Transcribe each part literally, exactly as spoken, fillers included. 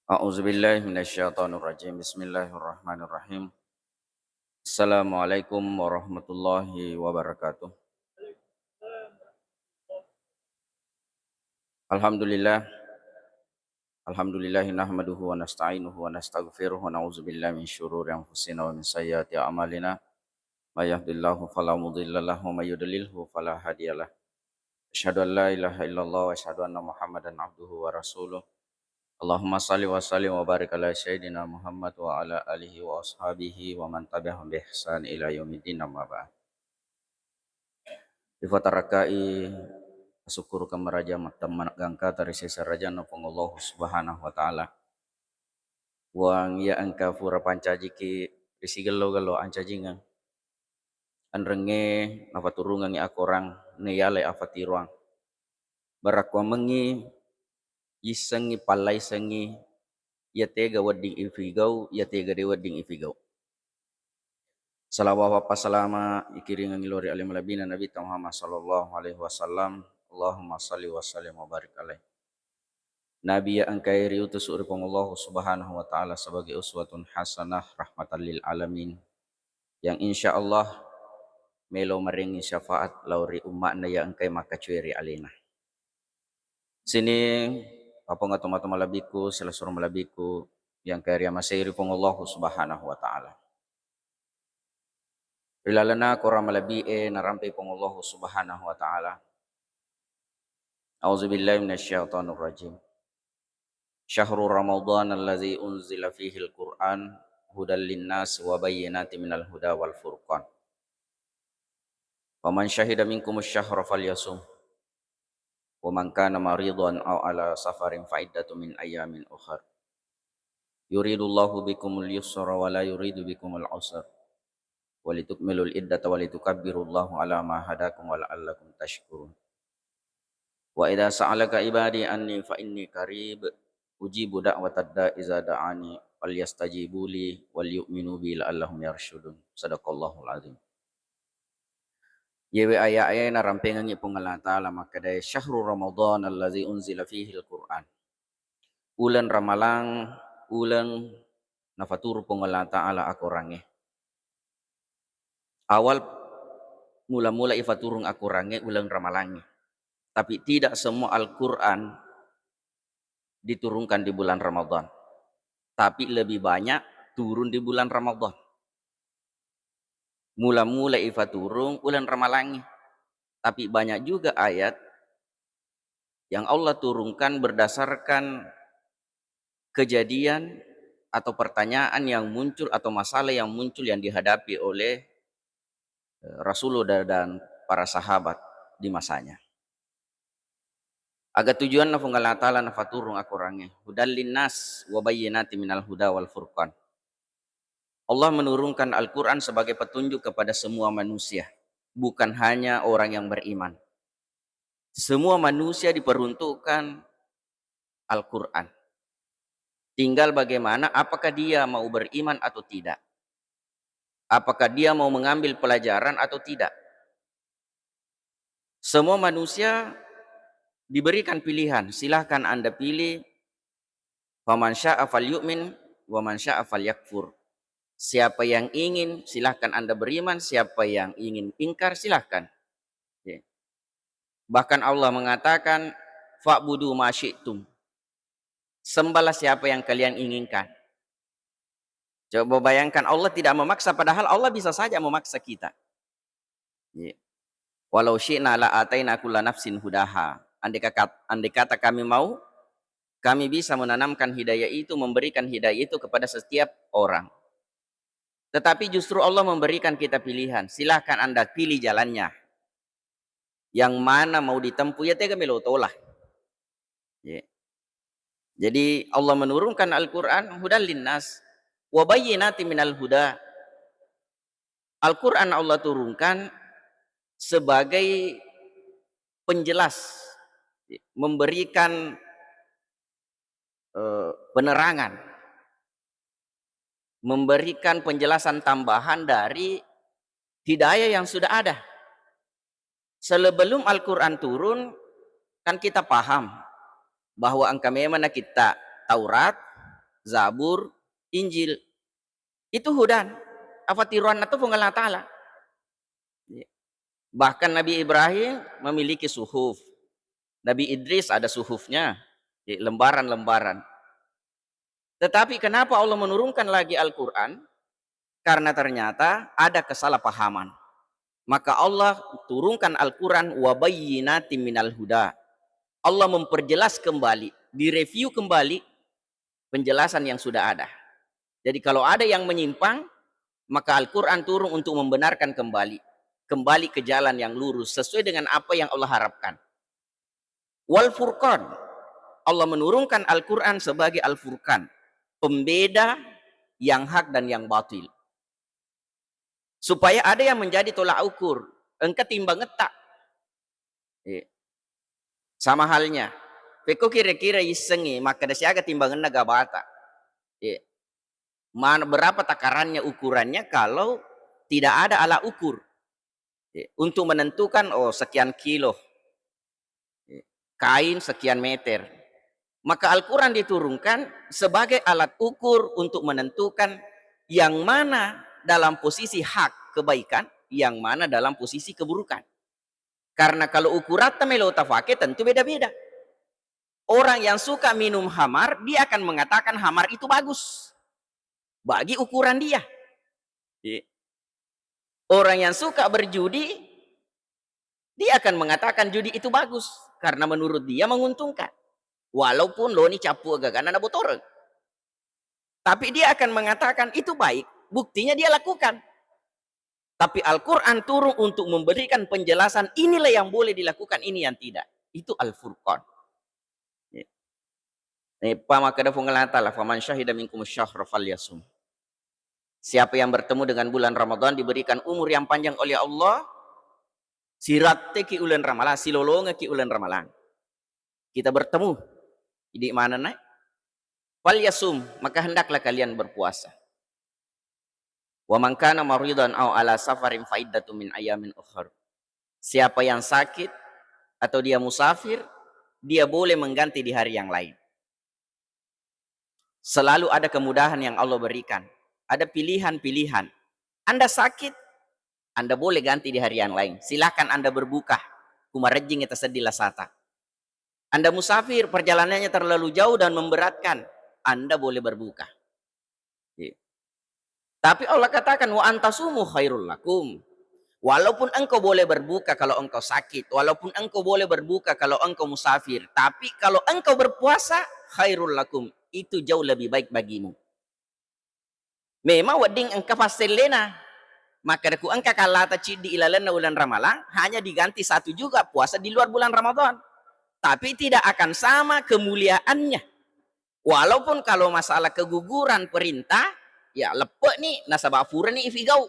A'udzubillahi minasyaitonirrajim. Bismillahirrahmanirrahim. Assalamualaikum warahmatullahi wabarakatuh. Alhamdulillah. Alhamdulillahi nahmaduhu wa nasta'inuhu wa nastaghfiruh wa na'udzubillahi min syururi anfusina wa min sayyiati a'malina. May yahdihillahu fala mudhillalah wa may yudlilhu fala hadiyalah. Asyhadu an la ilaha illallah wa asyhadu anna Muhammadan abduhu wa rasuluh. Allahumma salli wa sallim wa barik ala sayyidina Muhammad wa ala alihi wa ashabihi wa man tabi'ahum bi ihsan ila yaumiddin, amma ba'd. Ifatarakai asukkurukeng maraja mattemma gangka tarisesa rajanna Puang Allahu Subhanahu wa Ta'ala. Puang iya engka fura pancajiki risigello-gello ancajingeng. Enrengnge nafaturungengngi akorang, neyalai afatiroang. Barakkuammengngi yissengngi, pallaisengngi, iya tega wedding ifigau, iya tega de wedding ifigau. Salawat wappasalama ikiringengngi lao ri ale malebbina Nabitta Muhammad sallallahu alaihi wasallam. Allahumma salli wa sallim wa barik alaih. Nabi iya engkae riutusu ri Puang Allahu Subhanahu wa Ta'ala sebagai uswatun hasanah, rahmatan lil alamin, yang insya Allah melo marengngi syafaat lao ri umma'na iya engkae makkacue ri alena. Sining papong atu matu malebbiku, silessureng malebbiku iya engkae riamasei ri Puang Allahu Subhanahu wa Ta'ala. Ri lalenna korang malebbi'e narampe Puang Allahu Subhanahu wa Ta'ala. A'udzubillahi minasyaitonirrajim. Syahru Ramadan allazi unzila fihil Qur'an hudal linnas wa bayyinati minal huda wal furqan. Faman syahida minkumus syahra falyasum. Wa man kana maridan aw ala safarin fa iddatu min ayyamin ukhar. Yuridullahu bikumul yusra wa la yuridu bikumul usra. Walitukmilul iddata walitukabbirullaha ala ma hadakum wa la'allakum tashkurun. Wa idza sa'alaka ibadi anni fa inni qarib ujibu da'watad da'i iza da'ani falyastajibu li wal yu'minu bi la'allahum yarsyudun. Sadaqallahul azim. Yewe aya'e narampengengngi Puang Allah Ta'ala makkedae, "Syahru Ramadan allazi unzila fihil Qur'an." Uleng Ramalang, uleng nafaturung Puang Allah Ta'ala akorangnge. Awal mula-mula ifaturung akorangnge uleng Ramalangnge. Tapi tidak semua Al-Qur'an diturunkan di bulan Ramadan. Tapi lebih banyak turun di bulan Ramadan. Mula-mula ifaturung uleng Ramalangnge. Tapi banyak juga ayat yang Allah turunkan berdasarkan kejadian atau pertanyaan yang muncul atau masalah yang muncul yang dihadapi oleh, eh, Rasulullah dan para sahabat di masanya. Aga tujuanna Puang Allah Ta'ala nafaturung akorangnge, hudal linnas wa bayyinati minal huda wal furqan. Allah menurunkan Al-Quran sebagai petunjuk kepada semua manusia, bukan hanya orang yang beriman. Semua manusia diperuntukkan Al-Quran. Tinggal bagaimana, apakah dia mau beriman atau tidak? Apakah dia mau mengambil pelajaran atau tidak? Semua manusia diberikan pilihan, silahkan Anda pilih, "Faman syaa falyu'min, wa man syaa falyakfur." Siapa yang ingin, silahkan Anda beriman, siapa yang ingin ingkar, silahkan. Ya. Bahkan Allah mengatakan, "Fa'budu ma syi'tum." Sembahlah siapa yang kalian inginkan. Coba bayangkan, Allah tidak memaksa, padahal Allah bisa saja memaksa kita. Iya. "Walau syi'na la ataina kulla nafsin hudaha." Andai kata, andai kata kami mau, kami bisa menanamkan hidayah itu, memberikan hidayah itu kepada setiap orang. Tetapi justru Allah memberikan kita pilihan. Silahkan Anda pilih jalannya. Yang mana mau ditempuh, ya tega melo tola. Ya. Jadi Allah menurunkan Al-Quran hudal linnas wa bayyinati minal huda. Al-Quran Allah turunkan sebagai penjelas, memberikan, eh, penerangan, memberikan penjelasan tambahan dari hidayah yang sudah ada. Sebelum Al-Quran turun, kan kita paham bahwa engka memang nakitta Taurat, Zabur, Injil. Itu hudan. Apa tiruanna tu Puang Allah Ta'ala. Bahkan Nabi Ibrahim memiliki suhuf. Nabi Idris ada suhufnya. Lembaran-lembaran. Tetapi kenapa Allah menurunkan lagi Al-Quran? Karena ternyata ada kesalahpahaman. Maka Allah turunkan Al-Quran, "Wa bayyinatin minal huda." Allah memperjelas kembali, direview kembali penjelasan yang sudah ada. Jadi kalau ada yang menyimpang, maka Al-Quran turun untuk membenarkan kembali, kembali ke jalan yang lurus sesuai dengan apa yang Allah harapkan. Wal Furqan, Allah menurunkan Al-Quran sebagai Al-Furqan, pembeda yang hak dan yang batil. Supaya ada yang menjadi tolak ukur, engka timbangetta. Eh, sama halnya, pekko kira-kira issengi makkeda siaga timbangenna gabata. Eh, mana, berapa takarannya, ukurannya, kalau tidak ada alat ukur, eh, untuk menentukan, oh, sekian kilo, eh, kain sekian meter. Maka Al-Quran diturunkan sebagai alat ukur untuk menentukan yang mana dalam posisi hak kebaikan, yang mana dalam posisi keburukan. Karena kalau ukuratta melo tafake, tentu beda-beda. Orang yang suka minum hamar, dia akan mengatakan hamar itu bagus bagi ukuran dia. Iya. Orang yang suka berjudi, dia akan mengatakan judi itu bagus karena menurut dia menguntungkan. Walaupun loni cappu gagana na botoreng. Tapi dia akan mengatakan itu baik, buktinya dia lakukan. Tapi Al-Quran turun untuk memberikan penjelasan, inilah yang boleh dilakukan, ini yang tidak. Itu Al-Furqan. Ya. Eh, pa makkeda Puang Allah Ta'ala, "Faman syahida minkum syahra falyasum." Siapa yang bertemu dengan bulan Ramadan diberikan umur yang panjang oleh Allah, siratteki ulen Ramalang, silolongeki ulen Ramalang. Kita bertemu. Jadi mana naik? "Falyasum," maka hendaklah kalian berpuasa. "Wa man kana maridan au ala safarin fa iddatun min ayamin ukhar." Siapa yang sakit atau dia musafir, dia boleh mengganti di hari yang lain. Selalu ada kemudahan yang Allah berikan. Ada pilihan-pilihan. Anda sakit, Anda boleh ganti di hari yang lain. Silakan Anda berbuka. Kumarejjing tasedding lasata. Anda musafir, perjalanannya terlalu jauh dan memberatkan, Anda boleh berbuka. Iya. Tapi Allah katakan, "Wa antasumu khairul lakum." Walaupun engkau boleh berbuka kalau engkau sakit, walaupun engkau boleh berbuka kalau engkau musafir, tapi kalau engkau berpuasa, khairul lakum, itu jauh lebih baik bagimu. Memang wedding engka passellena. Makkedaku engka kallata ciddi ilalenna uleng Ramalang, hanya diganti satu juga puasa di luar bulan Ramadan. Tapi tidak akan sama kemuliaannya. Walaupun kalau masalah keguguran perintah, ya leppe'ni nasaba purani ifigau.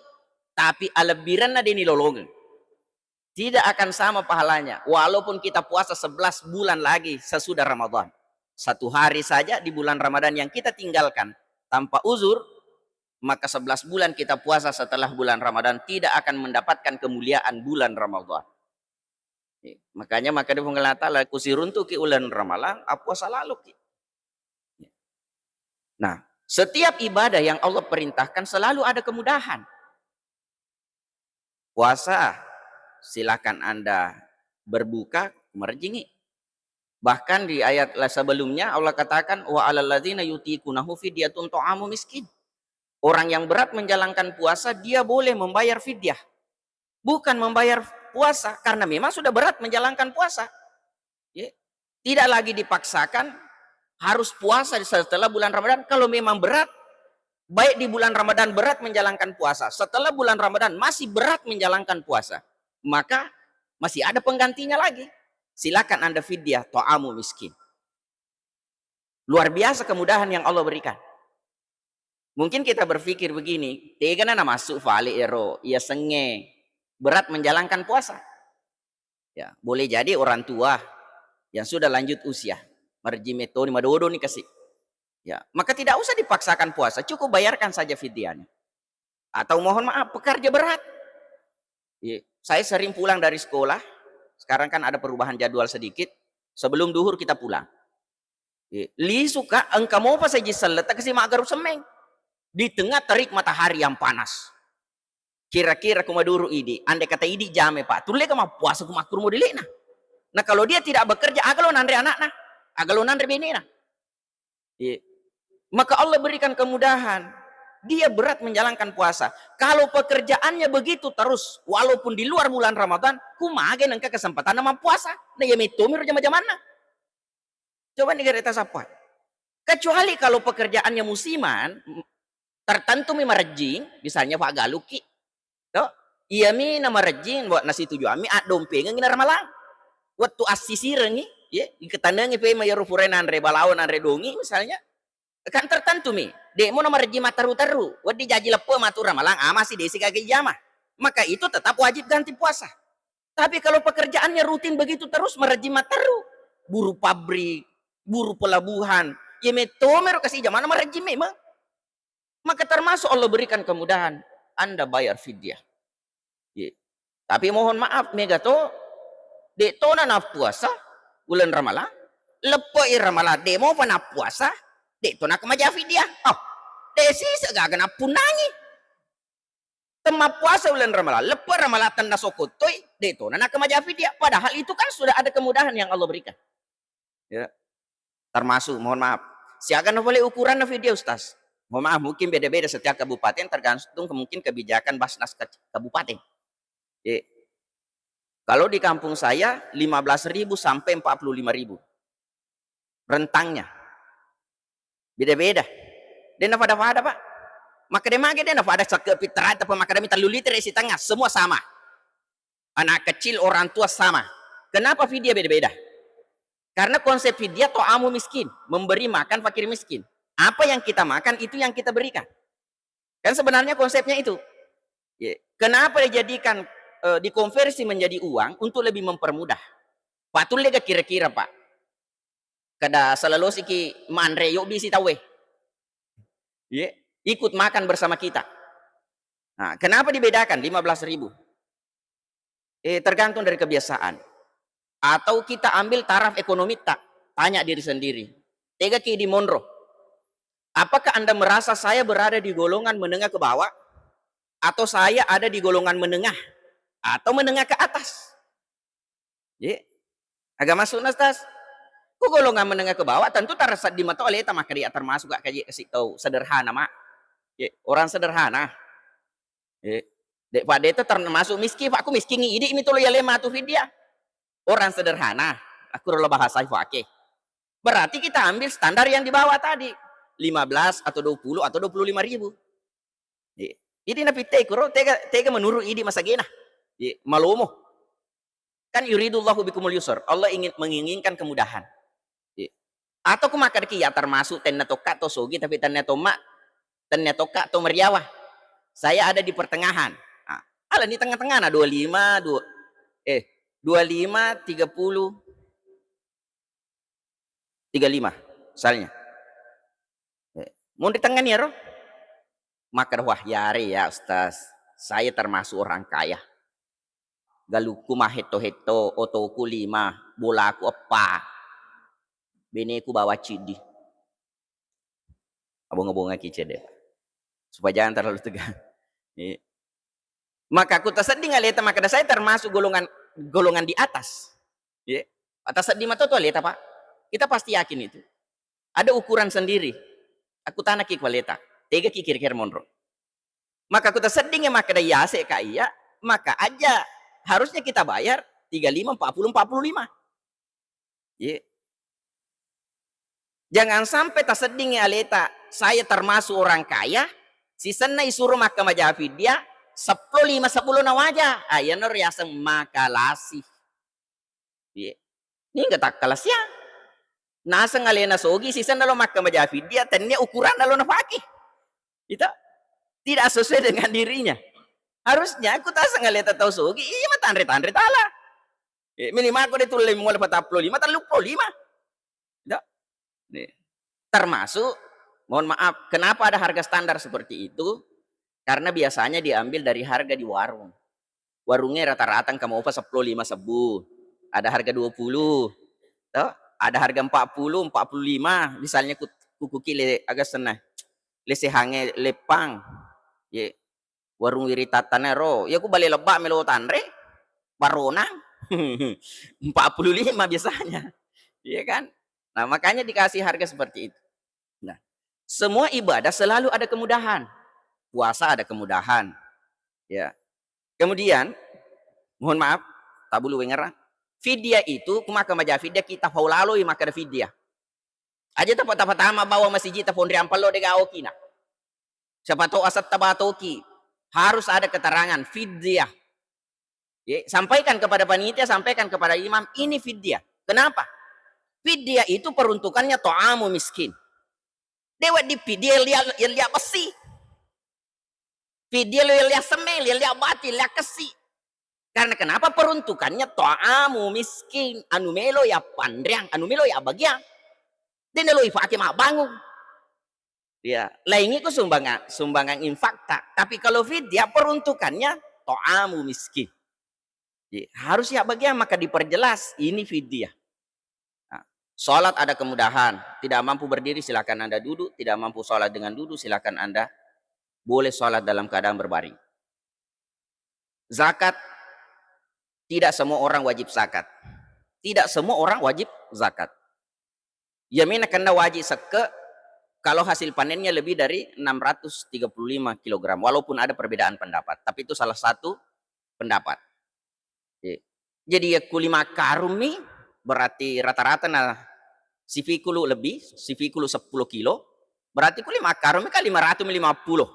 Tapi alebbirenna deni lolongeng. Tidak akan sama pahalanya, walaupun kita puasa sebelas bulan lagi sesudah Ramadan. Satu hari saja di bulan Ramadan yang kita tinggalkan tanpa uzur, maka sebelas bulan kita puasa setelah bulan Ramadan tidak akan mendapatkan kemuliaan bulan Ramadan. Iya, makanya, maka dia Allah Ta'ala, "Kusiruntuki ulen Ramalang, appuasa laluki." Nah, setiap ibadah yang Allah perintahkan selalu ada kemudahan. Puasa, silakan Anda berbuka, merjingi. Bahkan di ayat la-, sebelumnya Allah katakan, "Wa alal ladzina yutiqunahu fidyatun ta'amu miskin." Orang yang berat menjalankan puasa, dia boleh membayar fidyah. Bukan membayar puasa, karena memang sudah berat menjalankan puasa. Ya. Tidak lagi dipaksakan harus puasa setelah bulan Ramadan. Kalau memang berat, baik di bulan Ramadan berat menjalankan puasa, setelah bulan Ramadan masih berat menjalankan puasa, maka masih ada penggantinya lagi. Silakan Anda fidyah ta'amu miskin. Luar biasa kemudahan yang Allah berikan. Mungkin kita berpikir begini, tegana namassu fale ero, iya sengnge berat menjalankan puasa. Ya, boleh jadi orang tua yang sudah lanjut usia, marji metoni madodoni kasi. Ya, maka tidak usah dipaksakan puasa, cukup bayarkan saja fidyahnya. Atau mohon maaf, pekerja berat. Iya, saya sering pulang dari sekolah, sekarang kan ada perubahan jadwal sedikit, sebelum duhur kita pulang. Lisuka engka mopa saji selletta kasi maggaru semmeng di tengah terik matahari yang panas. Kira-kira ku maduru idi, andai kata idi jame, Pak, tulle ka mappuasa ku makkuru modele'na. Nah, kalau dia tidak bekerja, aga lo nanre anakna, aga lo nanre benena. Iya. Maka Allah berikan kemudahan. Dia berat menjalankan puasa. Kalau pekerjaannya begitu terus, walaupun di luar bulan Ramadan, ku mage nengka kesempatan mappuasa. Nah, ya metto miro jama-jamanna. Coba nih gare tasappa. Kecuali kalau pekerjaannya musiman, tertentu mi marejjing, misalnya Pak Galuki, to? Iya mi na marejjing, wa nasitujuammi addompengengi na ramalang. Wettu assisirengi, ya, iketanengi pema yaro purai nanre balawo, nanre dongi misalnya, kan tertentu mi. De'mo na marejjing matteru-teru, wedding jaji leppe matu ramalang, amasi desi gaga ijama. Maka itu tetap wajib ganti puasa. Tapi kalau pekerjaannya rutin begitu terus, marejjing matteru, buru pabrik, buru pelabuhan, ya metto mero kasi jamana marejjing memang. Maka termasuk Allah berikan kemudahan, Anda bayar fidyah. Ye. Tapi mohon maaf, mega to, de' to na nappuasa bulan Ramalang, leppe'i Ramalang, de' mopa nappuasa, de' to nakamaja fidyah. Oh, de' sisa gaga nappunnangi. Temma puasa uleng Ramalang, leppe Ramalang tenna sokottoi, de' to na nakamaja fidyah. Padahal itu kan sudah ada kemudahan yang Allah berikan. Ya. Termasuk, mohon maaf, siaga na pole ukuranna fidyah, Ustaz? Mohon maaf, mungkin beda-beda setiap kabupaten, tergantung mungkin kebijakan Basnas ke-, kabupaten. Ya. Kalau di kampung saya, lima belas ribu sampai empat puluh lima ribu rentangnya. Beda-beda. De' na pada-pada, Pak. Makkeda mage de' na pada sakke pitara, tapi makkeda mi tellu liter isi tengah, semua sama. Anak kecil, orang tua sama. Kenapa fidyah beda-beda? Karena konsep fidyah ta'amu miskin, memberi makan fakir miskin. Apa yang kita makan, itu yang kita berikan. Kan sebenarnya konsepnya itu. Ya. Kenapa dijadikan, eh, dikonversi menjadi uang? Untuk lebih mempermudah. Patulle ga kira-kira, Pak? Kada salalosiki manre, yobbi si tauwe. Ya, ikut makan bersama kita. Nah, kenapa dibedakan lima belas ribu? Eh, tergantung dari kebiasaan. Atau kita ambil taraf ekonomi ta, tanya diri sendiri. Tega ki di monro. Apakah Anda merasa saya berada di golongan menengah ke bawah? Atau saya ada di golongan menengah? Atau menengah ke atas? Ye. Aga masukna, Ustaz? Ku golongan menengah ke bawah, tentu tarasedding mato aleta makkeda termasuk ka kaji kasi tau sederhana, Mak. Ye, orang sederhana. Ye. Dek, Pak, de' to termasuk miskin, Pak. Ku miskin idi mi tolo yale matu fidyah. Orang sederhana. Aku rela bahasa ifake. Berarti kita ambil standar yang di bawah tadi. Lima belas atau dua puluh atau dua puluh lima ribu. Ye. Idi napittai kuro, tega, tega menurut idi masagena. Ye, malomo. Kan yuridullahu bikumul yusr. Allah ingin, menginginkan kemudahan. Ye. Atau ku makkadaki ya termasuk tennia tokka to sogi, tapi tennia to ma, tennia tokka to meriawa. Saya ada di pertengahan. Ah, ala ni tengah-tengah na dua lima, dua, eh, dua lima, tiga puluh, tiga lima, misalnya. Eh, mun ri tengnga ni ero? Makkeda, "Wah, yare ya, Ustaz. Saya termasuk orang kaya. Galukku mahetto-hetto, otoku lima, bolaku eppa. Beneku bawa ciddi." Abonga-bongaki cedde. Supaya jangan terlalu tegang. Iya. Maka ku tasedding aleta makkeda saya termasuk golongan, golongan di atas. Iya. Tasedding mato tu aleta, Pak. Kita pasti yakin itu. Ada ukuran sendiri. Aku tanaki ku aleta. Tega ki kira-kira monro. Maka ku tasedding makkeda yase ka iya, maka aja harusnya kita bayar tiga lima, empat puluh, empat puluh lima. Ye. Jangan sampai taseddingi aleta, saya termasuk orang kaya, sisenna isuro makkamaja fidya, seppulo lima sebbulo nawaja. Ah, iyana riaseng makalasi. Ye. Ningga takkalasiang. Naseng alena sogi, sisenna lo makkamaja fidya, tennia ukuranna lo nafake. Ita tidak sesuai dengan dirinya. Harusnya ku taseng aleta tau sogi, iya matanre-tanre tala. Eh, minimal ko de tulle muala patappulo lima, telluppulo lima. Tidak. Nih. Termasuk, mohon maaf, kenapa ada harga standar seperti itu? Karena biasanya diambil dari harga di warung. Warungnya rata-rata engka mopa seppulo lima sebbu. Ada harga dua puluh. Toh? Ada harga empat puluh, empat puluh lima, misalnya ku-, kukuki le, aga senna, lesehange leppang. Ye, warung wiri tattana ro. Ya ku bale lebba melo tanre, baronang. Empat puluh lima biasanya. Iya kan? Nah, makanya dikasih harga seperti itu. Nah, semua ibadah selalu ada kemudahan. Puasa ada kemudahan. Ya. Kemudian, mohon maaf, tabulu wengera. Fidyah itu, kumaka maja fidyah, kita faulaloi maka ada fidyah. Aja tapa-tapa tama bawa masiji taponri ampallo de gaokina. Siapa tahu asetta batoki. Harus ada keterangan fidyah. Ye, sampaikan kepada panitia, sampaikan kepada imam, ini fidyah. Kenapa? Fidyah itu peruntukannya ta'amu miskin. Dewa di fidyah lia, lia besi. Fidyah lia semme, lia bati, lia kesi. Karena kenapa? Peruntukannya ta'amu miskin, anu melo ya panreang, anu melo ya bagiang. Dena lo ifake mabbangung. Ya, laingi ku sumbangan, sumbangan infakta. Tapi kalau fidyah peruntukannya ta'amu miskin. Jadi, harus ya bagian maka diperjelas ini fidyah. Nah, sholat ada kemudahan, tidak mampu berdiri silakan Anda duduk, tidak mampu sholat dengan duduk silakan Anda boleh sholat dalam keadaan berbaring. Zakat, tidak semua orang wajib zakat. Tidak semua orang wajib zakat. Iya mena kenna wajib sekke kalau hasil panennya lebih dari enam ratus tiga puluh lima kilogram, walaupun ada perbedaan pendapat. Tapi itu salah satu pendapat. Iya. Jadi ya ku lima karung mi, berarti rata-rata na sifikulu lebih, sifikulu sepuluh kilo, berarti ku lima karung mi kan lima ratus lima puluh.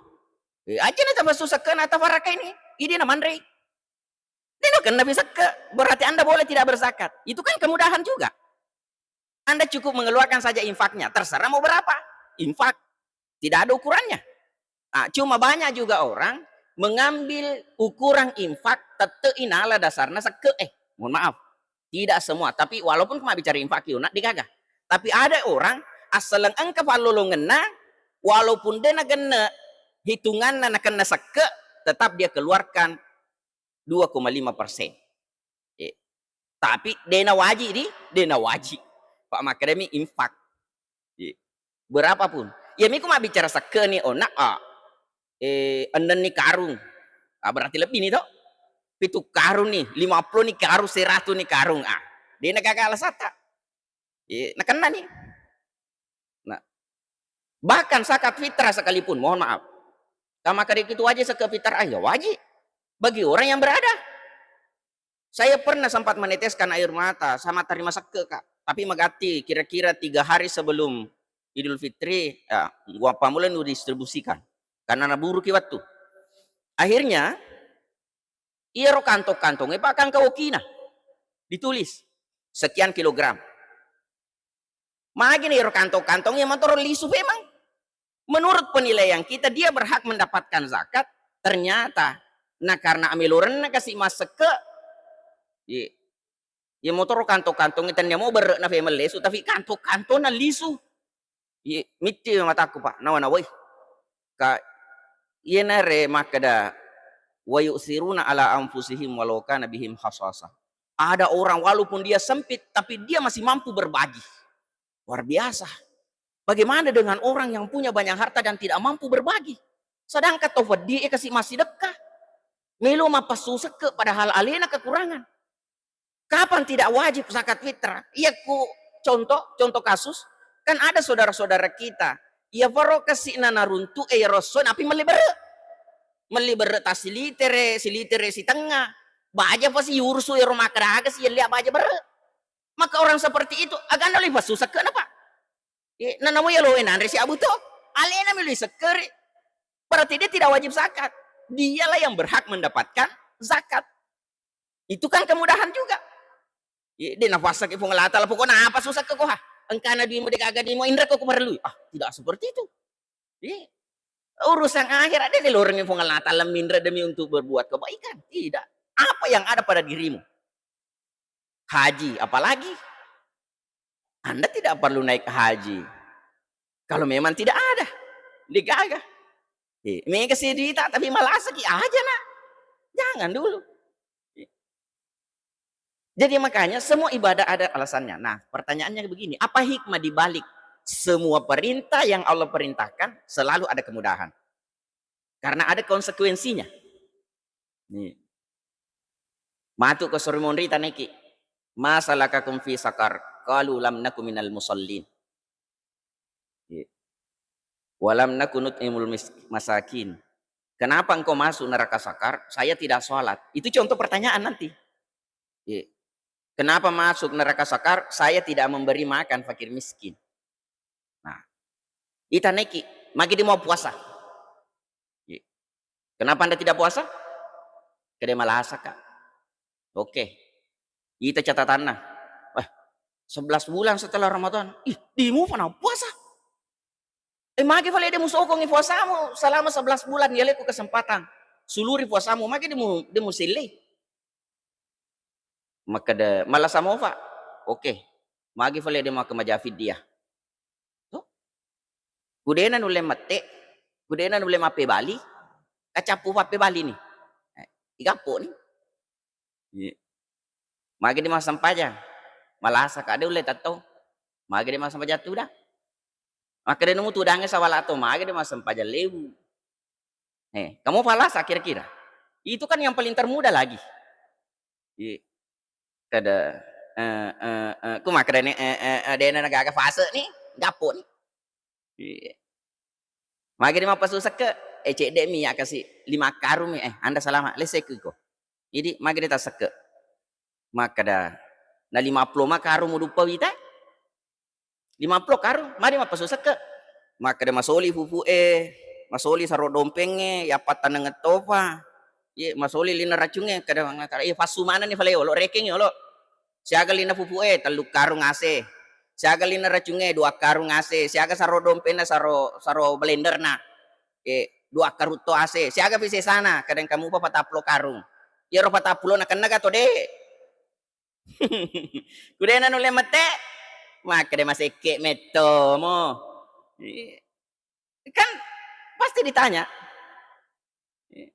Eh, aja na tapasu sekke na tafaraka ini, ini na manrei. Dena kenna fi sekke, berarti Anda boleh tidak berzakat. Itu kan kemudahan juga. Anda cukup mengeluarkan saja infaknya, terserah mau berapa infak. Tidak ada ukurannya. Ah, cuma banyak juga orang mengambil ukuran infak tette inala dasarna sekke. Eh, mohon maaf. Tidak semua, tapi walaupun cuma bicara infak kiuna digaga. Tapi ada orang assaleng engka pallolongenna, walaupun dena genne hitunganna nakenna sekke, tetap dia keluarkan dua koma lima persen. Eh, tapi dena wajib di, dena wajib. Pak makkedami infak. Eh, berapapun. Ya miku mabbicara sekke ni, oh, nak, ah, eh, enneng ni karung. Ah, berarti lebih ni to. Pitu karung ni, lima puluh ni karung, seratus ni karung. Ah, dena gaga alasata. Eh, nakenna ni. Nah, bahkan zakat fitrah sekalipun, mohon maaf. Kama kade itu wajib zakat fitrah, ah, ya wajib. Bagi orang yang berada. Saya pernah sempat meneteskan air mata, sama terima sekke, Kak. Tapi magatti kira-kira tiga hari sebelum Idul Fitri, ya, gua pamula nu distribusikan. Karena naburuki waktu. Akhirnya, iyaro kantong-kantongnge pakangka okina. Ditulis, sekian kilogram. Magi na iyaro kantong-kantong iya motoro lisu memang. Menurut penilaian kita, dia berhak mendapatkan zakat. Ternyata, na karena amelorenna kasi massekke, ye, ye motoro kantong-kantong tennia mo berre na femeng lesu, tapi kantong-kantong na lisu. Ye, mitti matakku, Pak, nawa-nawai. Ka, iyanare makkeda, "Wa yu'siruna ala anfusihim walau kana bihim khasasah." Ada orang walaupun dia sempit, tapi dia masih mampu berbagi. Luar biasa. Bagaimana dengan orang yang punya banyak harta dan tidak mampu berbagi? Sedangkan tau wedding e kasi massidekka. Melo mappassu sekke padahal alena kekurangan. Kapan tidak wajib zakat fitrah? Iya ku contoh, contoh kasus, kan ada saudara-saudara kita, iya faro kasi'na naruntu e iyaro esso, napi melli berre. Melli berre tas silitere, silitere sitengnga. Baja pasi yurusu iyaro makkeda aga si yellia baja berre. Maka orang seperti itu, agana lo ipassu sekkena, Pak. Eh, nanamo yalo e nanre si abu to. Alena melo isekkeri. Berarti dia tidak wajib zakat. Dialah yang berhak mendapatkan zakat. Itu kan kemudahan juga. Ye, de nafasaki Puang Allah Ta'ala, pokokna apa susah ke koha? Engkana duimu de gaga duimu, indra ko kuparellui. Ah, tidak seperti itu. Ye, urusan akhirat de dilorengi Puang Allah Ta'ala minra demi untuk berbuat kebaikan. Tidak. Apa yang ada pada dirimu? Haji, apalagi? Anda tidak perlu naik haji. Kalau memang tidak ada, de gaga. Eh, mega sedita tapi malasaki aja, Nak. Jangan dulu. Jadi makanya semua ibadah ada alasannya. Nah, pertanyaannya begini, apa hikmah di balik semua perintah yang Allah perintahkan selalu ada kemudahan? Karena ada konsekuensinya. Nih. Matu ko suri monri taneki. "Ma salakakum fi sakar?" Qalu, "Lam naku minal musallin." Iya. "Wa lam naku nut'imul mis-, masakin." "Kenapa engkau masuk neraka sakar? Saya tidak sholat." Itu contoh pertanyaan nanti. Iya. "Kenapa masuk neraka sakar? Saya tidak memberi makan fakir miskin." Nah, itaneki, "Magi de mau puasa?" Iya. "Kenapa Anda tidak puasa?" "Kede malasa, Kak." Oke. Ita catatanna. Wah, sebelas bulan setelah Ramadan. Ih, dimu fana puasa. Eh, magi fale de musokongi puasamu selama sebelas bulan, ya leku kesempatan. Suluri puasamu, magi de mu, de musellei. Makkeda, "Malasa mofa." Oke. Magi fale de makkeda maja fiddiah. Tuh. Kudena nulle mette, kudena nulle mappebali, kacappu pappebali ni. Eh, igappo ni. Iya. Magi de massempajang? Malasa ka de ulle tettong. Magi de massempajang tuda? Makkeda numu tudangnge sawala to, magi de massempajang lewu? Eh, kamu falasa kira-kira? Itu kan yang paling termuda lagi. Iya. Kada, eh, eh, eh, ku makkeda ni, eh, eh, eh, dena nagaga fase ni, gappo ni. Iya. Magi de mappasu sekke, eh, cedde mi ya kasi lima karung mi, eh, Anda salama, lese ku iko. Jadi magi de tasekke. Makkeda, na lima puluh ma karung muduppa wita? Lima puluh karung, magi mappasu sekke. Makkeda masoli fufu'e, masoli saro dompengnge, yappattannengeng tofa. Ye, masoli lina racungnge, kada mangata, eh, fassu manenni fale olo, rekengngi olo. Siaga lina fufu'e, tellu karung ase. Siaga lina racungnge, dua karung ase. Siaga saro dompenna, saro, saro blenderna. Eh, dua karung to ase. Siaga fi sesana, kadang kamu pa patappulo karung. Yero patappulo na kenna ga to de. Kudena nulle mette, makkeda masekke metto mo. Iya. Kan pasti ditanya. Iya.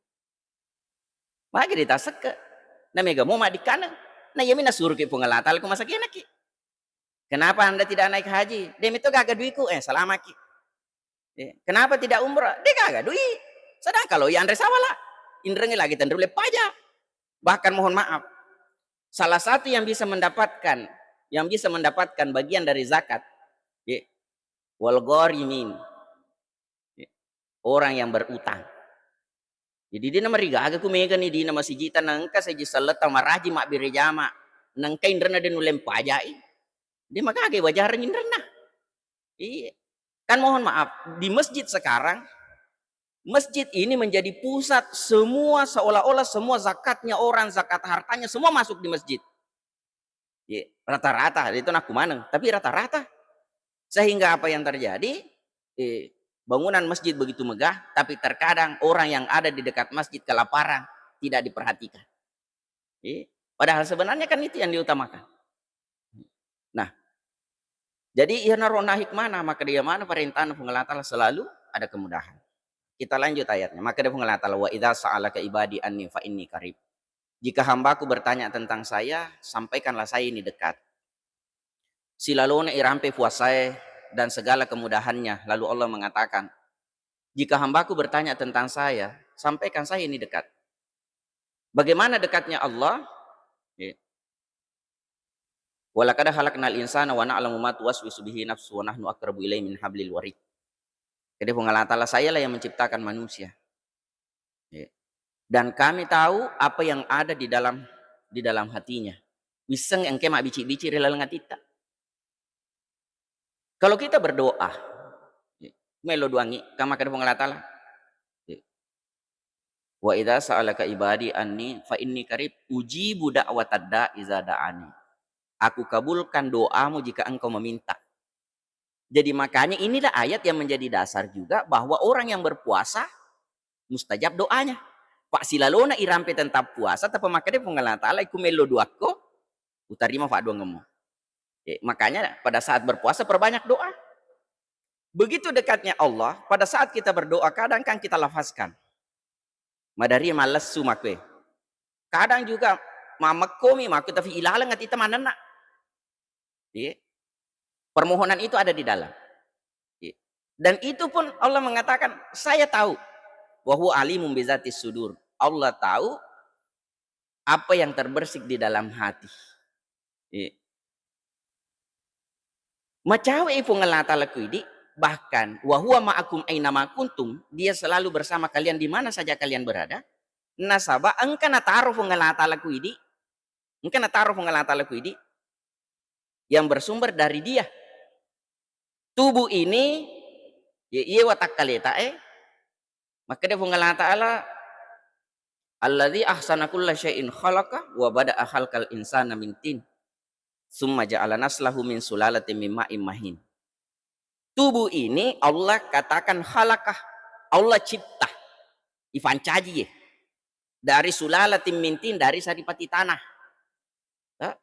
Magi ditasekke. Na mega mo maddikkana. Na iyami nasuruki Puang Allah Taala ku masakinaki. Kenapa Anda tidak naik haji? De metto gaga duiku. Eh, salamaki. Eh, kenapa tidak umrah? De gaga dui. Sedangkan lo yanre sawala, inrengi lagi tenru le paja. Bahkan mohon maaf, salah satu yang bisa mendapatkan, yang bisa mendapatkan bagian dari zakat, ya, wal gharimin. Ya, orang yang berutang. Jadi dena marigaga ku mega ni dina masijita nengka seji selletta maraji mabbere jama, nengka inrenna de nulle pajai. De magaga wajareng inrenna. Iya. Kan mohon maaf, di masjid sekarang, masjid ini menjadi pusat semua, seolah-olah semua zakatnya orang, zakat hartanya, semua masuk di masjid. Iya, rata-rata, itu nakku maneng, tapi rata-rata. Sehingga apa yang terjadi? Eh, bangunan masjid begitu megah, tapi terkadang orang yang ada di dekat masjid kelaparan, tidak diperhatikan. Iya. Padahal sebenarnya kan itu yang diutamakan. Nah, jadi iyana rona hikmana, maka dia mana perintahna Puang Allah Taala selalu ada kemudahan. Kita lanjut ayatnya. Maka dia Puang Allah Taala, "Wa idza sa'alaka ibadi anni fa inni qarib." Jika hambaku bertanya tentang saya, sampaikanlah saya ini dekat. Silalona irampe puasae dan segala kemudahannya, lalu Allah mengatakan, "Jika hambaku bertanya tentang saya, sampaikan saya ini dekat." Bagaimana dekatnya Allah? Ya. "Walaqad khalaqnal insana wa na'lamu ma tuwaswisu bihi nafsu wa nahnu aqrabu ilaihi min hablil warid." Jadi Puang Allah Taala, sayalah yang menciptakan manusia. Ya. Dan kami tahu apa yang ada di dalam, di dalam hatinya. Wisseng engke mabbici-bici ri laleng atitta. Kalau kita berdoa, ya, melo doangi, kama kada Puang Allah Taala. Ya. "Wa idza sa'alaka ibadi anni fa inni qarib ujibu da'watad da'i iza da'ani." Aku kabulkan doamu jika engkau meminta. Jadi makanya inilah ayat yang menjadi dasar juga bahwa orang yang berpuasa mustajab doanya. Pak silalona irampe tentang puasa, tapi makanya Puang Allah Taala, "Iku melo doakko, utarima fa'duangemmu." Eh, makanya pada saat berpuasa perbanyak doa. Begitu dekatnya Allah, pada saat kita berdoa, kadang kan kita lafazkan. Madari mallessu makwe. Kadang juga Mamekkomi, makku tafi ilaleng atitta manenna. Iya. Permohonan itu ada di dalam. Iya. Dan itu pun Allah mengatakan, "Saya tahu." Wa huwa alimun bizatis sudur. Allah tahu apa yang terbersih di dalam hati. Iya. Macawe'i Puang Allah Ta'ala ku idi, bahkan, "Wa huwa ma'akum aina ma kuntum," Dia selalu bersama kalian di mana saja kalian berada. Nasaba engka nataro Puang Allah Ta'ala ku idi, engka nataro Puang Allah Ta'ala ku idi yang bersumber dari Dia. Tubuh ini, ya, iya watakkaleta, eh, Makkeda Puang Allah Ta'ala, "Alladzi ahsana kulla syai'in khalaqa wa bada'a khalqal insana min tin, summa ja'ala naslahu min sulalatin min ma'in mahin." Tubuh ini Allah katakan khalaqah, Allah cipta, ifancaji ye. Dari sulalatin min tin, dari saripati tanah. Eh?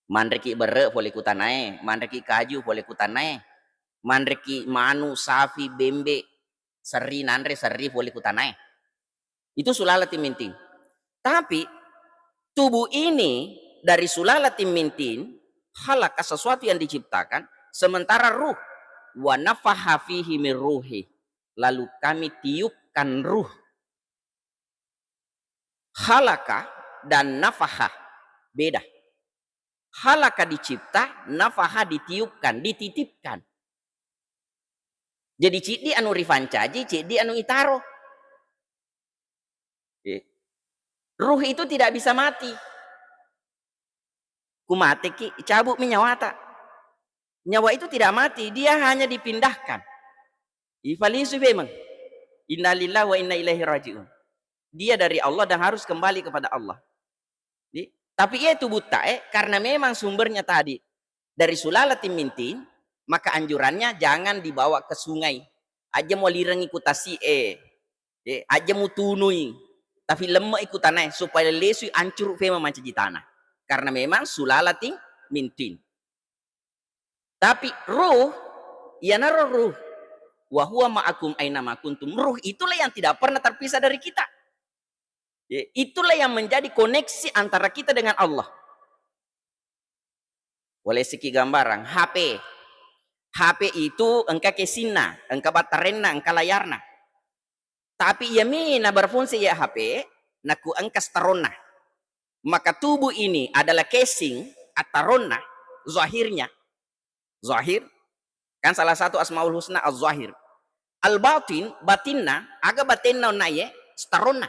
Manreki berre pole ku tanae, manreki kaju pole ku tanae, manreki manu, sapi, bembe, serri nanre, serri pole ku tanae. Itu sulalatin min tin. Tapi tubuh ini dari sulalatin min tin, khalaqa, sesuatu yang diciptakan, sementara ruh, wa nafaha fihi min ruhi, lalu Kami tiupkan ruh. Khalaqa dan nafaha beda. Khalaqa dicipta, nafaha ditiupkan, dititipkan. Jadi ciddi anu rifancaji, ciddi anu itaro. Eh. Ruh itu tidak bisa mati. Ku mateki, cabu'mi nyawata. Nyawa itu tidak mati, dia hanya dipindahkan. Ifalisu memang. Innalillahi wa inna ilaihi raji'un. Dia dari Allah dan harus kembali kepada Allah. Di-, tapi iya tubuh tae, karena memang sumbernya tadi dari sulalatin min tin, maka anjurannya jangan dibawa ke sungai. Aja mualirengi ku tasi e, eh, aja mutunui, tapi lemme'i ku tanae supaya lesui ancuru fema mancaji tanah. Karena memang sulalatin min tin. Tapi ruh, iyanaro ruh, wa huwa ma'akum aina ma kuntum. Ruh itulah yang tidak pernah terpisah dari kita. Ya, itulah yang menjadi koneksi antara kita dengan Allah. Boleh siki gambarang, H P. H P itu engka casingna, engka baterainya, engka layarna. Tapi iyami na berfungsi iya H P, naku engka staronna. Maka tubuh ini adalah casing, attaronna, zahirnya. Zahir, kan salah satu Asmaul Husna Az-Zahir. Al-Batin, batinna, aga batenna onna iye, staronna.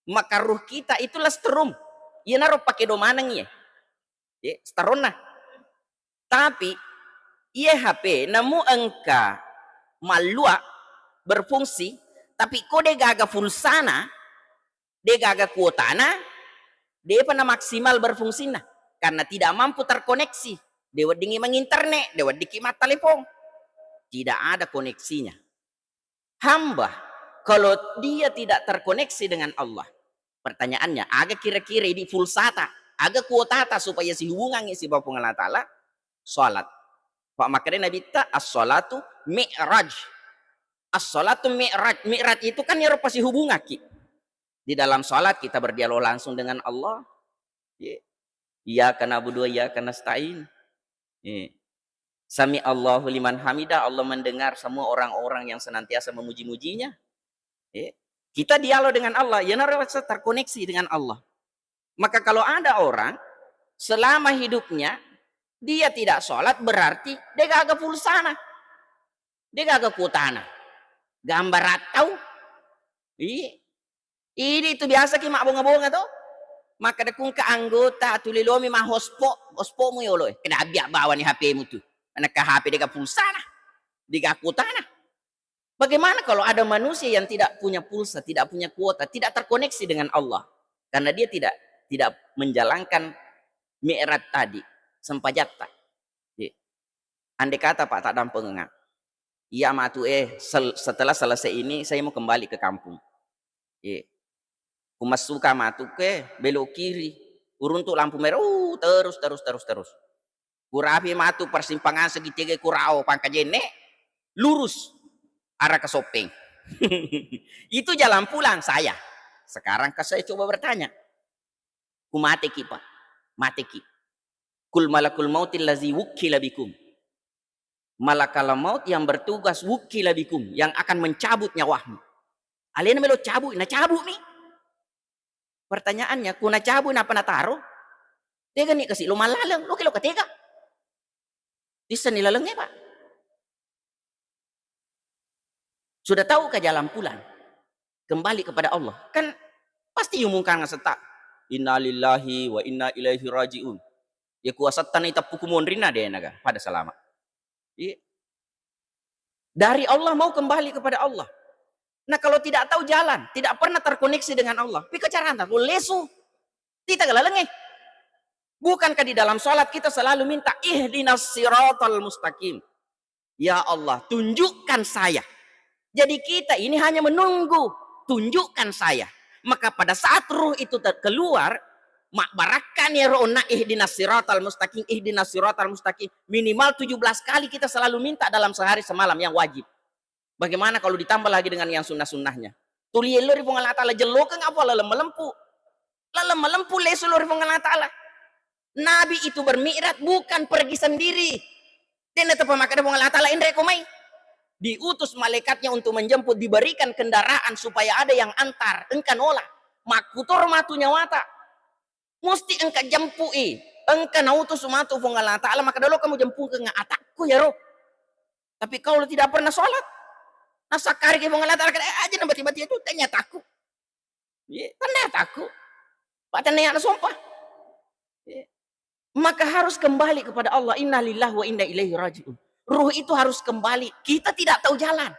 Maka ruh kita itulah starum. Iyanaro pake do maneng iye. Ye, staronna. Tapi, iye H P namu engka mallua berfungsi, tapi ko de gaga pulsana, de gaga kuotana, depa na maksimal berfungsinna. Karena tidak mampu terkoneksi. De weddingi menginternet, de weddiki mattelepon. Tidak ada koneksinya. Hamba, kalau dia tidak terkoneksi dengan Allah, pertanyaannya, aga kira-kira idi pulsata, aga kuotata supaya sihubungangi sibawa Puang Allah Ta'ala? Salat. Pak, makanya Nabi ta, "As-salatu mi'raj." As-salatu mi'raj. Mi'raj itu kan iyaro pasihubungakki. Di dalam salat kita berdialog langsung dengan Allah. Ye. Iyyaka na'budu wa iyyaka nasta'in. Ye. Sami Allahu liman hamidah, Allah mendengar semua orang-orang yang senantiasa memuji-mujinya. Ye. Kita dialog dengan Allah, iyanaro rasa terkoneksi dengan Allah. Maka kalau ada orang selama hidupnya dia tidak sholat, berarti de gaga pulsana. De gaga kuotana. Gambar atau? Iya. Idi tu biasa ki mabbonga-bonga to. Makkeda ku engka anggota tuli lomi ma hotspot, hotspotmu yolo e. Keda abbiak bawani H P-mu tu. Anakka H P de gaga pulsana. De gaga kuotana. Bagaimana kalau ada manusia yang tidak punya pulsa, tidak punya kuota, tidak terkoneksi dengan Allah? Karena dia tidak tidak menjalankan mi'raj tadi, sempajatta. Ye. Andai kata, Pak, tak dampengenga. Iya matu, eh, sel-, setelah selesai ini saya mau kembali ke kampung. Ye. Kumassuka matu ke belok kiri, uruntuk lampu merah, uh, terus, terus, terus, terus. Kurapi matu persimpangan segitiga Kurao Pangkajene, lurus arah ke Soppeng. Itu jalan pulang saya. Sekarang ke saya coba bertanya. Ku mateki, Pak. Mateki. Kul malakul mautil lazi wukkila bikum. Malakal maut yang bertugas wukkila bikum, yang akan mencabut nyawahmu. Alena melo cabut, nacabut mi. Pertanyaannya, ku nacabut napa nataro? Tega ni kasi lo malaleng, lo kelo katega. Tissani lalengnya, Pak. Sudah tahu ke jalan pulang? Kembali kepada Allah. Kan pasti yumungkang seta. Innalillahi wa inna ilaihi rajiun. Ya kuasa tanah itappu kumonrina deh naga pada selamat. Iya. Dari Allah mau kembali kepada Allah. Nah, kalau tidak tahu jalan, tidak pernah terkoneksi dengan Allah, pika caranta? Lesu. Tita galalengnge. Bukankah di dalam sholat kita selalu minta ihdinas siratal mustaqim? Ya Allah, tunjukkan saya. Jadi kita ini hanya menunggu, tunjukkan saya. Maka pada saat ruh itu ter-, keluar, mak barakkan ya rohna ihdinas siratal mustaqim, ihdinas siratal mustaqim. Minimal tujuh belas kali kita selalu minta dalam sehari semalam yang wajib. Bagaimana kalau ditambah lagi dengan yang sunnah-sunnahnya? Tuli ello ri Puang Allah Ta'ala, jellokeng apa laleng malempu? Laleng malempu lesu lo ri Puang Allah Ta'ala. Nabi itu bermi'raj bukan pergi sendiri. Tenna tepa makkeda Puang Allah Ta'ala, "Enre ko mai." Diutus malaikatnya untuk menjemput, diberikan kendaraan supaya ada yang antar. Engka nola. Makkutoro matu nyawata. Musti engka jempui. Engka nautus matu Puang Allah Ta'ala, makkeda, "Lo kamu jempukeng atakku ya roh." Tapi kalau tidak pernah sholat, nasakkari ke Puang Allah Ta'ala, "Eh, aja na bati-bati itu, tanya takku." Iya, tanda takku. Pak tanda yang sompa. Iya. Maka harus kembali kepada Allah. Innalillahi wa inna ilaihi rajiun. Ruh itu harus kembali. Kita tidak tahu jalan.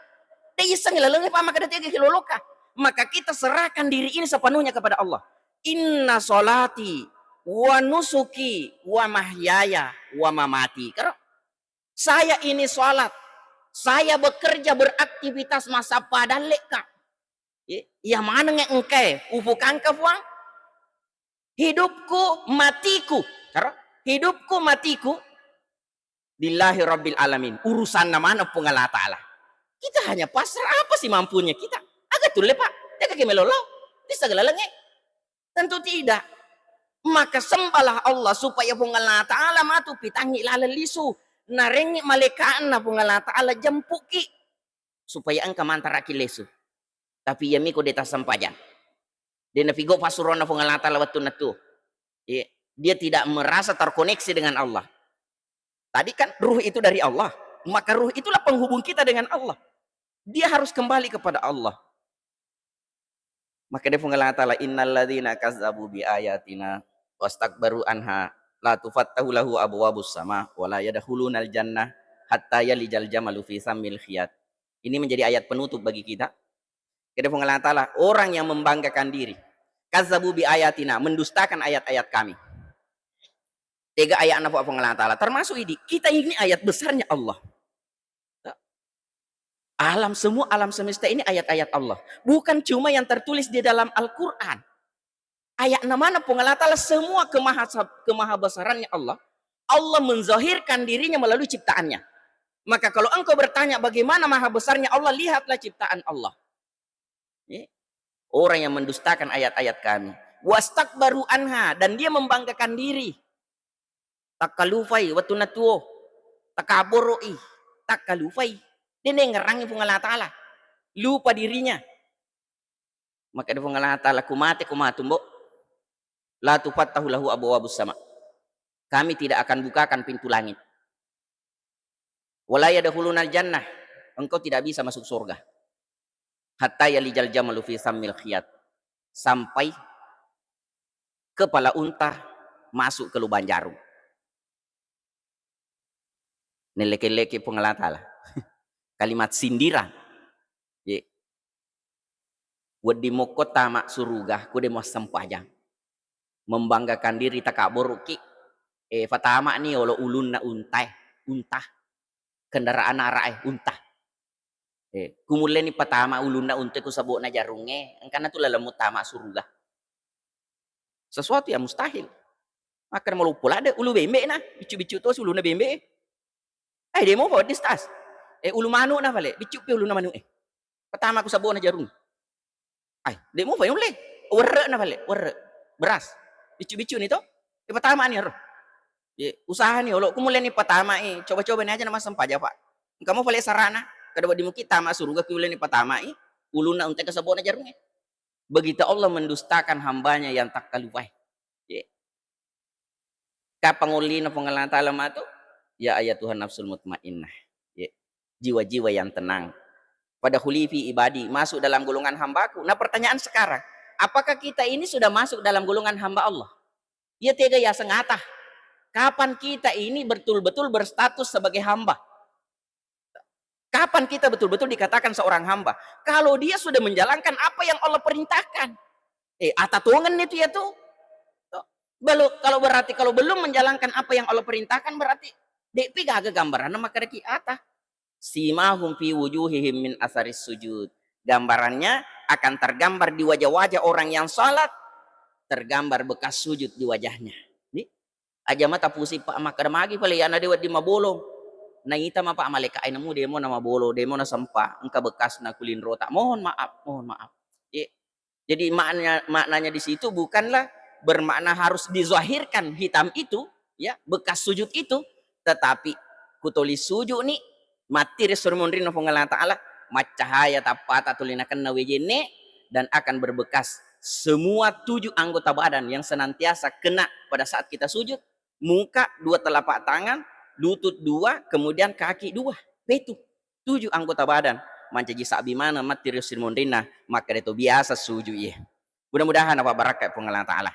Dia iseng lalengnya, Pak, maka dia tega kiloloka. Maka kita serahkan diri ini sepenuhnya kepada Allah. Inna sholati wa nusuki wa mahyaya wa mamati. Karo, saya ini sholat, saya bekerja, beraktivitas, masa padallekka. Iya, iya maneng engkae, ufukangka Puang. Hidupku, matiku. Karo, hidupku, matiku lillahi rabbil alamin. Urusanna maneng Puang Allah Ta'ala. Kita hanya pasrah apa sih mampunya kita. Aga tulle, Pak. Tega ke melolo. Bisa galalengnge. Tentu tidak. Maka sembahlah Allah supaya Puang Allah Ta'ala matu pitangngi laleng lisu. Narengngi malaikatna Puang Allah Ta'ala jempuki supaya engka mantaraki lesu. Tapi iya miko de tassempajang. De nafigo passuronna Puang Allah Ta'ala wettunna tu. Iya. Dia tidak merasa terkoneksi dengan Allah. Tadi kan ruh itu dari Allah, maka ruh itulah penghubung kita dengan Allah. Dia harus kembali kepada Allah. Maka dia Puang Allah Ta'ala, "Innalladzina kazzabu bi ayatina wastakbaru anha la tufattahu lahu abwabus sama wa la yadkhulunal jannah hatta yalijal jamalu fi sammil khiyat." Ini menjadi ayat penutup bagi kita. Kata Puang Allah Ta'ala, orang yang membanggakan diri, kazzabu bi ayatina, mendustakan ayat-ayat kami. Tega ayat anak Puang Allah Ta'ala, termasuk ini, kita ini ayat besarnya Allah. Alam, semua alam semesta ini ayat-ayat Allah. Bukan cuma yang tertulis di dalam Al-Quran. Ayat na mana Puang Allah Ta'ala, semua kemaha-, kemahabesarannya Allah, Allah menzahirkan dirinya melalui ciptaannya. Maka kalau engkau bertanya bagaimana maha besarnya Allah, lihatlah ciptaan Allah. Ya. Orang yang mendustakan ayat-ayat kami. Wastakbaru anha, dan dia membanggakan diri. Takkalufai wettunna tuo, takaboro'i, takkalufai. Dia nengerangi Puang Allah Ta'ala. Lupa dirinya. Maka dia Puang Allah Ta'ala, "Ku mate, ku matu, Mbok. La tufattahu lahu abwabus sama." Kami tidak akan bukakan pintu langit. "Wala yadkhulunal jannah." Engkau tidak bisa masuk surga. "Hatta yalijal jamalu fi sammil khiyat." Sampai kepala unta masuk ke lubang jarum. Nelleke-leke Puang Allah Ta'ala. Kalimat sindiran. Ye. Wedding mokko tama suruga, ku de muassempajang. Membanggakan diri, takaboroki. Eh, fatama ni olo ulunna untae, unta. Kendaraan arae, unta. Eh, kumulleni patama ulunna untae ku sabokna jarungnge, engkana tu laleng muttama suruga. Sesuatu yang mustahil. Makkeda maloppo ladde ulu bembe na, biccu-biccu tosi ulunna bembe. Eh, demo pa wedding stas. Eh, ulu manu na pale, biccu pi ulunna manu e. Patama ku sabokna jarung. Ai, de mupa yulle. Werre na pale, werre. Beras. Biccu-biccu ni to. Ipatama ni ro. Ye, usaha ni olo ku mulai ni patama i, coba-coba ni aja nama sempaja, Pak. Engka mo pale sarana, kada wedding muki tama suruga ki ulai ni patama i, ulunna untai ke sebona jarunge. Begitu Allah mendustakan hambanya yang tak kalufai. Ye. Kapang ullina Puang Allah Ta'ala matu? Ya ayyatuhan nafsul mutmainnah. Ye. Jiwa-jiwa yang tenang. Pada hulifi ibadi, masuk dalam golongan hambaku. Nah, pertanyaan sekarang, apakah kita ini sudah masuk dalam golongan hamba Allah? Iya tega ya sengata. Kapan kita ini betul-betul berstatus sebagai hamba? Kapan kita betul-betul dikatakan seorang hamba? Kalau dia sudah menjalankan apa yang Allah perintahkan. Eh, ata tongen itu ya tuh. Balu-, kalau berarti kalau belum menjalankan apa yang Allah perintahkan, berarti de'pi gaga gambaranna makkadaki ata. Simahum fi wujuhihim min asaris sujud. Gambarannya akan tergambar di wajah-wajah orang yang salat, tergambar bekas sujud di wajahnya. Ni, aja mata pusing, Pak, makkada magi pale yana de wedding mabolong. Naita ma, Pak, malaika aina mu demo na mabolong, demo na sempa, engka bekasna kulinrota. Mohon maaf, mohon maaf. Ye. Jadi makna-, maknanya di situ bukanlah bermakna harus dizahirkan hitam itu, ya, bekas sujud itu, tetapi kutoli sujud ni, mati ri suri monrinna Puang Allah Ta'ala, maccahaya tappata tuli nakenna wejenne, dan akan berbekas semua tujuh anggota badan yang senantiasa kena pada saat kita sujud, muka, dua telapak tangan, lutut dua, kemudian kaki dua, petu, tujuh anggota badan mancaji sabbi maneng matti ri siri monrinna, makkeda to biasa sujud iye. Mudah-mudahan apa barakka Puang Allah Ta'ala.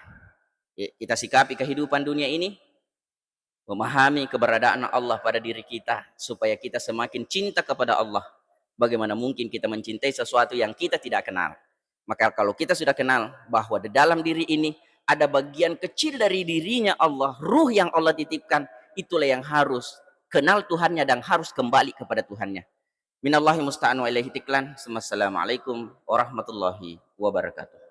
Ye, kita sikapi kehidupan dunia ini, memahami keberadaan Allah pada diri kita, supaya kita semakin cinta kepada Allah. Bagaimana mungkin kita mencintai sesuatu yang kita tidak kenal? Maka kalau kita sudah kenal bahwa di dalam diri ini ada bagian kecil dari dirinya Allah, ruh yang Allah titipkan, itulah yang harus kenal Tuhannya dan harus kembali kepada Tuhannya. Minallahi musta'an wa ilaihi tiklan. Assalamualaikum warahmatullahi wabarakatuh.